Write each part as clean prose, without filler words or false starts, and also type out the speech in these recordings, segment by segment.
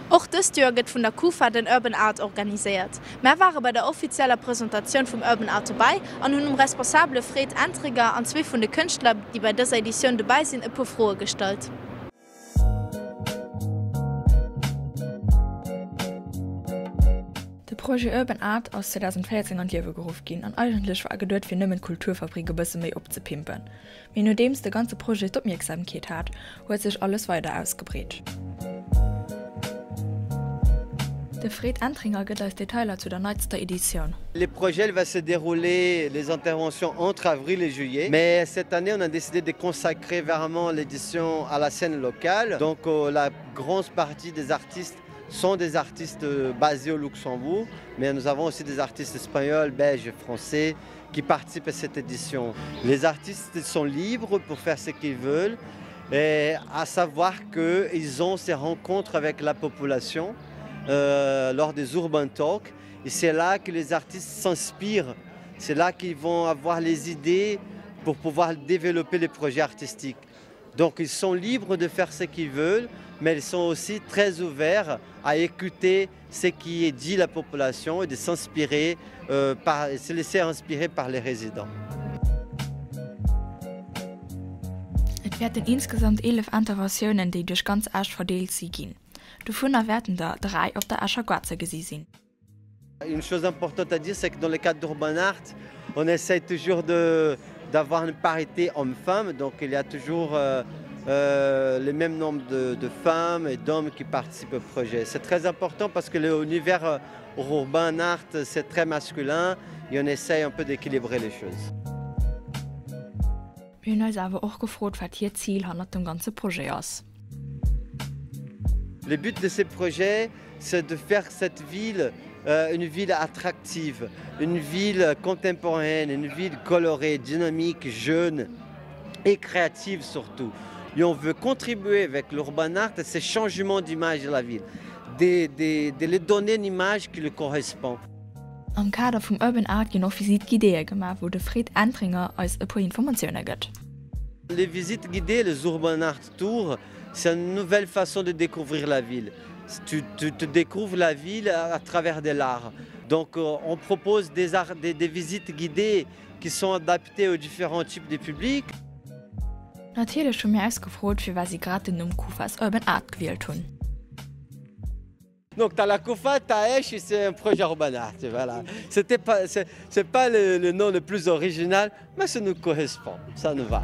Och dëst Joer gëtt vun der Kufa den Urban Art organiséiert. Mär ware bei der offizieller Presentatioun vum Urban Art dobäi an hunn dem Responsabele Fred Entringer an zwee vun de Kënschtler, déi bei dëser Editioun dobäi sinn, e puer Froe gestallt. De Projet Urban Art ass 2014 an d'Liewe geruff ginn an eigentlech war e geduet fir nëmmen d'Kulturfabrik e bësse méi opzepimpen. Mee nodeems de ganze Projet d'Opmierksamkeet hat, huet sech alles weider ausgebreet. De Fred Entringer gëtt eis Detailer zu der neitster Editioun. Le projet va se dérouler les interventions entre avril et juillet mais cette année on a décidé de consacrer vraiment l'édition à la scène locale donc la grande partie des artistes sont des artistes basés au Luxembourg mais nous avons aussi des artistes espagnols, belges, français qui participent à cette édition. Les artistes sont libres pour faire ce qu'ils veulent et à savoir qu'ils ont ces rencontres avec la population euh, lors des Urban Talk et c'est là que les artistes s'inspirent, c'est là qu'ils vont avoir les idées pour pouvoir développer les projets artistiques. Donc ils sont libres de faire ce qu'ils veulent, mais ils sont aussi très ouverts à écouter ce qui est dit la population et de s'inspirer euh, par se laisser inspirer par les résidents. Et wäerten insgesamt 11 Interventiounen, déi duerch ganz Esch verdeelt si ginn. Dovunner wäerten der 3 op der Escher Gare ze gesi sinn. Une chose importante à dire, c'est que dans le cadre d'Urban Art, on essaye toujours de d'avoir une parité homme-femme, donc il y a toujours euh, euh, le même nombre de, de femmes et d'hommes qui participent au projet. C'est très important parce que l'univers euh, urban art, c'est très masculin et on essaye un peu d'équilibrer les choses. Mir hunn eis awer och gefrot, wat hiert Zil hannert dem ganze Projet ass. Le but de ce projet, c'est de faire cette ville euh, une ville attractive, une ville contemporaine, une ville colorée, dynamique, jeune et créative surtout. Et on veut contribuer avec l'urban art à ces changements d'image de la ville, de, de, de lui donner une image qui lui correspond. Am Kader vum Urban Art ginn och Visite guidéeë gemaach, wou de Fred Entringer eis e puer Informatioune gëtt. Les visites guidées, les Urban Art Tours, c'est une nouvelle façon de découvrir la ville. Tu, tu, tu découvres la ville à, à travers de l'art. Donc euh, on propose des, art, des, des visites guidées qui sont adaptées aux différents types de publics. Natierlech hu mir eis gefrot, firwat si grad den Numm Kufa's Urban Art gewielt hunn. Donc t'as la Kufa, t'as Esch et c'est un projet Urban Art, voilà. C'était pas, c'est, c'est pas le, le nom le plus original, mais ça nous correspond, ça nous va.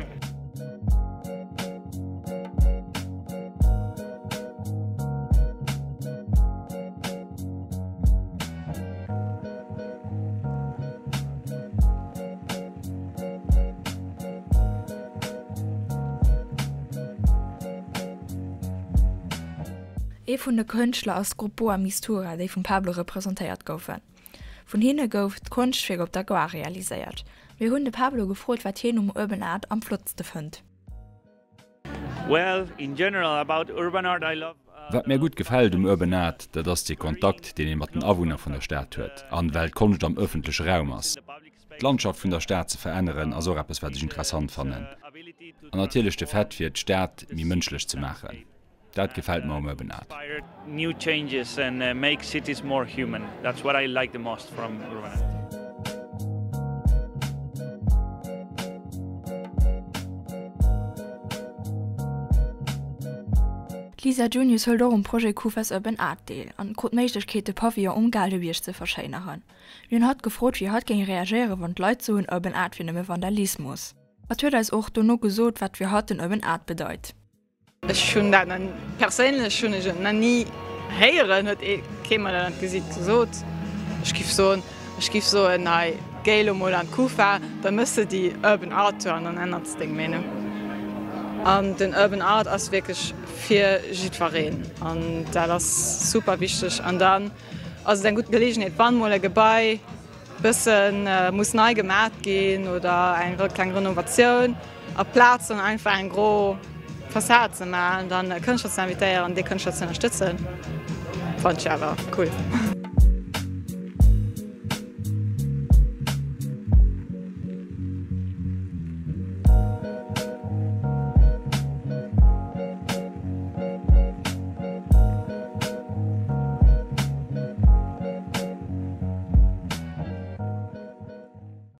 Ee vun de Kënschtler ass d'Grupp Boa Mistura, déi vum Pablo representéiert goufen. Vun hinne gouf d'Konschtwierk op der Gare realiséiert. Mir hunn de Pablo gefrot, wat hien um Urban Art am flottste fënnt. Wat mär gutt gefält um Urban Art, dat ass dee Kontakt, deen ee mat den Awunner vun der Stad huet. An well d'Konscht am ëffentleche Raum ass. D'Landschaft vun der Stad ze veränneren ass och eppes, wat ech interessant fannen. An natierlech de Fait, fir d'Stad méi mënschlech ze maachen. Dat gefält mer um Urban Art. D'Lisa Junius hëlt och um Projet Kufa's Urban Art deel an krut d'Méiglechkeet de Pavillon um Gaalgebierg ze verschéineren. Mir hunn hatt gefrot wéi hatt géing reagéieren wann d'Leit soen Urban Art wier nëmme Vandalismus. Hatt huet eis och dono gesot wat fir hatt den Urban Art bedeit. Ech hunn dat nach, perséinlech hunn ech et nach ni héieren, huet ee kee mer dat an d'Gesiit gesot. Ech giff soen, ech giff soen, hei géi elo mol an d'Kufa, da mëss de déi Urban Art Tour an dann ännert s deng Meenung. An den Urban Art ass wierklech fir jiddwereen an dat ass super wichteg. An dann ass et eng gutt Geleegenheet, wann mol e Gebai bëssen muss nei gemat ginn oder eng kleng Renovatioun, aplaz dann einfach eng gro Fassad ze maachen, dann e Kënschtler ze invitéieren, dee Kënschtler ze ënnerstëtzen, fannen ech awer cool.